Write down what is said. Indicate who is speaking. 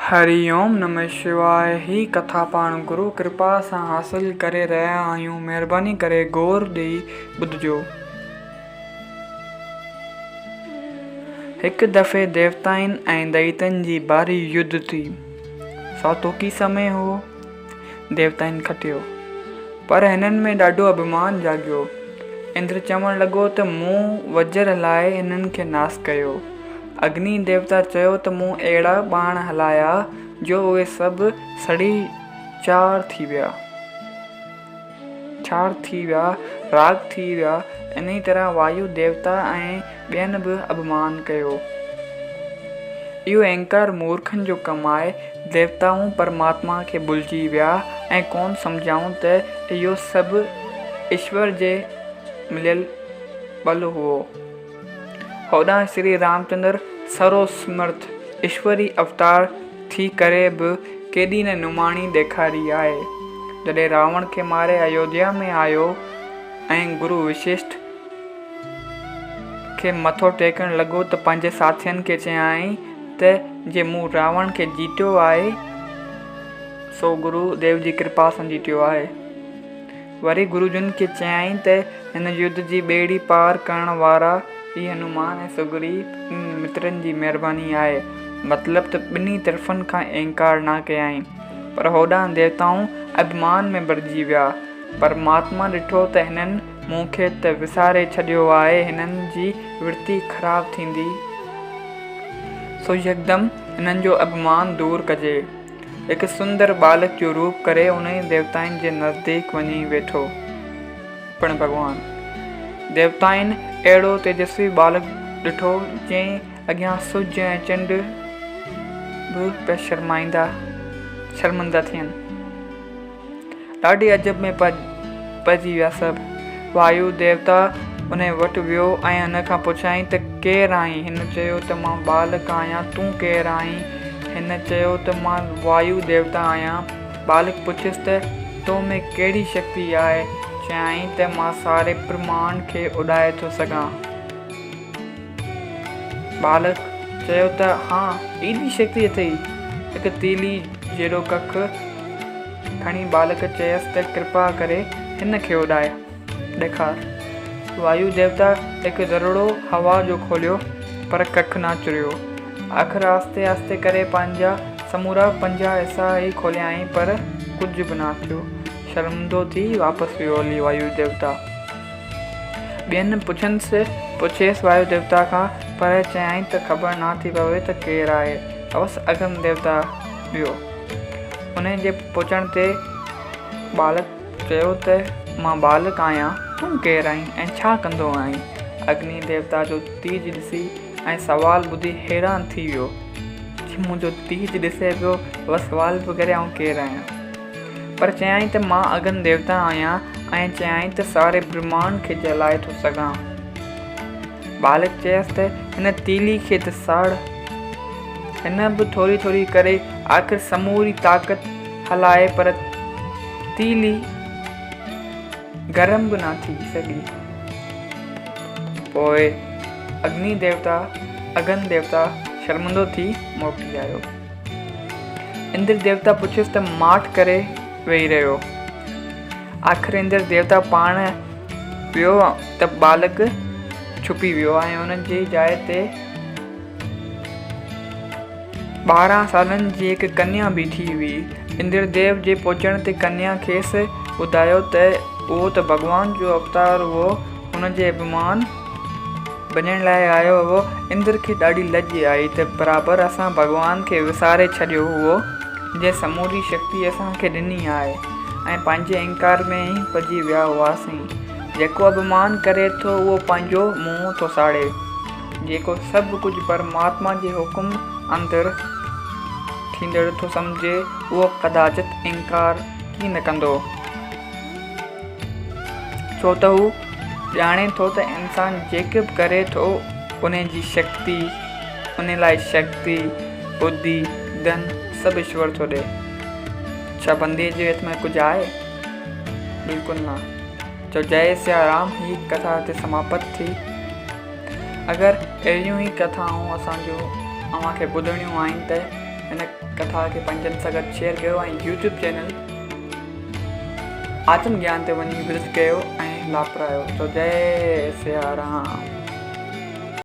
Speaker 1: هري اوم نمه شواء هي ڪٿا پاڻ گرو ڪرپا سان حاصل ڪري رهيا آهيون مهرباني ڪري غور ڏئي ٻڌجو. هڪ دفعي ديوتائن ۽ دئيتن جي ڀاري يڌ ٿي. ساتوڪي سمي هو. ديوتائن کٽيو. پر هنن ۾ ڏاڍو اڀمان جاڳيو. اندر چوڻ لڳو ته مون وجر هلائي هنن کي ناس ڪيو. اگني ديوتا چيو ته مون اهڙا ٻاڻ هلايا جو اهي سڀ سڙي چار ٿي ويا. ڇار ٿي ويا، راڳ ٿي ويا. انهيء طرح وايو ديوتا ۽ ٻين به اڀمان ڪيو. اهو اهنڪار مورکن جو ڪم آهي. ديوتائون پرماتما کي ڀلجي ويا ۽ ڪونه سمجهيائون ته اهو سڀ ايشور جي مليل ٻل هئو. هوڏانهن شري رامچندر سرو سمرٿ ايشوري اوتار ٿي ڪري به ڪيڏي نه نماڻي ڏيکاري آهي. جڏهن راوڻ کي ماري ايوڌيا ۾ آيو ۽ گرو وششٺ کي مٿو ٽيڪڻ لڳو ته پنهنجي ساٿين کي چيائين ته جي مون راوڻ کي جيتيو آهي سو گرو ديو جي ڪرپا سان جيتيو آهي. وري گروجن کي چيائين ته هن يڌ جي ٻيڙي پار ڪرڻ وارا هي هنومان ۽ سگريو انهن مترن جي مهرباني آهي. مطلب ته ٻنهي طرفن کان انڪار نه ڪيائين. پر هوڏانهن ديوتائون اڀمان ۾ ڀرجي ويا. پرماتما ڏٺو ته هنن مون کي ته وساري ڇڏيو آهي، هنن جي ورتي خراب ٿيندي، سو يڪدم هنن جو اڀمان دور ڪجي. هڪ سندر ٻالڪ جو روپ ڪري انهيء ديوتائن جي نزديڪ وڃي ويٺو. پڻ ڀڳوان. ديوتائن اهڙو تيجسوي ٻالڪ ڏٺو، جنهن اڳيان سج ۽ چنڊ به پيا شرمائيندا شرمندا ٿين. ڏاڍي عجب ۾ پئجي ويا سڀ. وايو ديوتا انهي وٽ ويو ۽ هن کان پڇيائين ته ڪير آهين؟ هن چيو ته مان ٻالڪ آهيان، تون ڪير آهين؟ هن چيو ته مان وايو ديوتا آهيان. ٻالڪ پڇيس ته تو ۾ ڪهڙي شڪتي آهي؟ چيائين ته مان ساري برهمانڊ کي اڏائي ٿو سگهان. ٻالڪ چيو ته ها، ايڏي شڪتي اٿئي؟ هڪ تيلي جيڏو ڪک کڻي ٻالڪ چيس ته ڪرپا ڪري هن کي اڏائي ڏيکار. وايو ديوتا هڪ ذرڙو هوا جو کوليو، پر ڪک نه چريو. آخر آهستي آهستي ڪري پنهنجا سمورا 50 حصا ئي کوليائين، پر ڪجهه به نه ٿيو. شرمندو ٿي واپس ويو هلي وايو ديوتا. ٻين پڇنس، پڇيس وايو ديوتا کان، پر چيائين ته خبر نه ٿي پوي ته ڪير آهي. اوس اگن ديوتا ويو. انهيء جي پڇڻ تي ٻالڪ چيو ته مان ٻالڪ آهيان، تون ڪير آهين ۽ ڇا ڪندو آهين؟ اگني ديوتا جو تيج ڏسي ۽ سوال ٻڌي حيران ٿي ويو. جي منهنجو تيج ڏسي پيو، اهو سوال پيو ڪري آئون ڪير آهيان؟ پر چيائين ته مان اگن ديوتا آهيان ۽ چيائين ته ساري برهمانڊ کي جلائي ٿو سگهان. ٻالڪ چيس ته هن تيلي کي ته ساڙ. هن به ٿوري ٿوري ڪري آخر سموري طاقت هلائي پر تيلي گرم به نه ٿي سگهي. پوء اگني ديوتا، اگن ديوتا، شرمندو ٿي موٽي آيو. اندر ديوتا پڇيس ته ماٺ ڪري ويهي رهيو. آخر اندر ديوتا پاڻ ويو ته ٻالڪ ڇپي ويو ۽ ان جي جاء تي 12 سالن جي هڪ ڪنيا بيٺي هئي. اندر ديو جي پهچڻ تي ڪنيا کيس ٻڌايو ته اهو ته ڀڳوان جو اوتار هئو، هن جي اڀمان ڀڃڻ لاء آيو هئو. اندر کي ڏاڍي لڄ آئي ته برابر اسان ڀڳوان کي وساري ڇڏيو هئو، جنهن سموري شڪتي اسان کي ڏني آهي ۽ پنهنجي انڪار ۾ ئي پئجي ويا هئاسين. جيڪو اڀمان ڪري ٿو اهو پنهنجو منهن ٿو ساڙي. جيڪو سڀ ڪجهه پرماتما جي حڪم اندر ٿيندڙ ٿو سمجهي اهو ڪداچت انڪار ڪين ڪندو. ڇو ته هو ڄاڻي ٿو ته انسان جيڪي به ڪري ٿو ان جي شڪتي، ان لاء شڪتي، ٻڌي، ڌن سڀ ايشور ٿو ڏئي. ڇا بندي جي هٿ ۾ ڪجهه آهي؟ بلڪل نه. چئو جئي سيا رام هي ڪٿا هتي سماپت ٿي. اگر اهڙيون ئي ڪٿائون اسان جون اوهان کي ٻڌڻيون آهن ته. هن ڪٿا کي پنهنجن سان گڏ شيئر ڪيو ۽ يوٽيوب چينل آتم گيان تي وڃي وزٽ ڪيو ۽ لاپرايو. تو جئي سيارام.